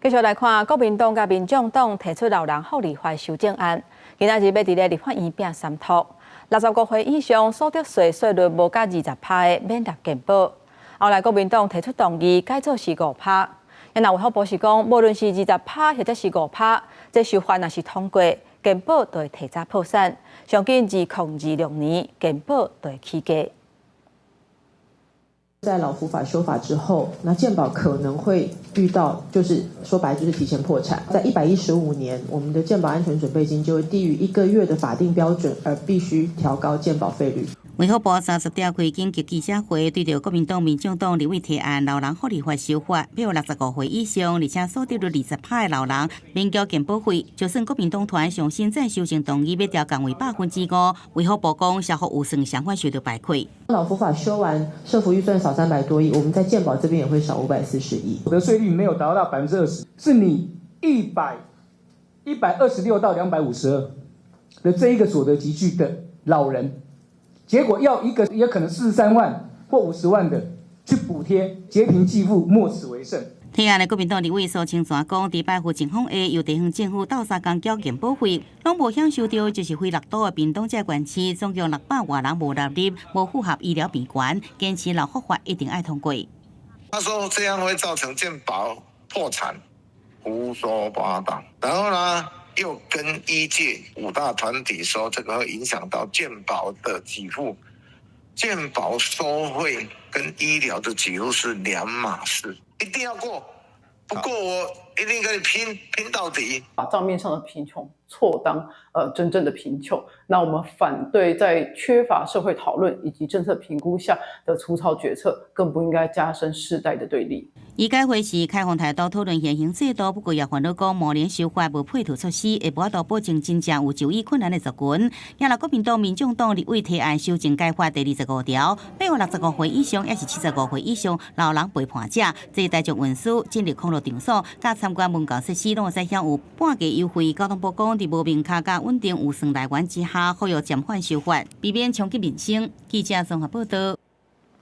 繼續來看，國民黨佮民眾黨提出老人福利法修正案，今仔日欲佇咧立法院拚三讀。65歲以上所得稅稅率無佮20趴的免納健保。後來國民黨提出動議改做是5趴。若衛福部是講，無論是20趴或者是五趴，這修法若是通過，健保就會提早破產。上緊2026年健保就會起價。在老福法修法之後，那健保可能會遇到，就是說白就是提前破產。在115年，我們的健保安全準備金就會低於一個月的法定標準，而必須調高健保費率。衛福部30點開緊急記者會，對著國民黨、民眾黨立委提案老人福利法修法，欲65歲以上，而且所得率20趴的老人免繳健保費。就算國民黨團上新再修正動議，欲調降為5%。衛福部講，社福預算相反受到排虧。老福法修完，社福預算少300多億，我們在健保這邊也會少540億。所得稅率沒有達到20%，是你126到252的這一個所得級距的老人。結果要一個也可能43萬或50萬的去補貼，劫貧濟富，莫此為甚。提案的國民黨立委蘇清泉講，佇百富情況下，由地方政府鬥相共繳健保費，攏無享受著就是非六都的屏東這縣市，總共600外人無納入，無符合醫療病權，堅持老福法一定愛通過。他說這樣會造成健保破產，胡說八道。然後呢，又跟醫界五大團體說，這個會影響到健保的給付，健保收費跟醫療的給付是兩碼事，一定要過，不過我一定跟你拼拼到底。把賬面上的貧窮錯當真正的貧窮，那我們反對在缺乏社會討論以及政策評估下的粗糙決策，更不應該加深世代的對立。醫改會是開放態度討論現行制度，不過也煩惱講，明年修法無配套措施，會無法度保證真正有就醫困難的族群。也若國民黨、民眾黨立委提案修正該法第25條，欲65歲以上，抑是75歲以上老人陪伴者，坐大眾運輸、進入康樂場所、佮參觀文教設施，攏會使享有半價優惠。交通部講，佇無明確佮穩定預算來源之下，呼籲暫緩修法，避免衝擊民生。記者綜合報道。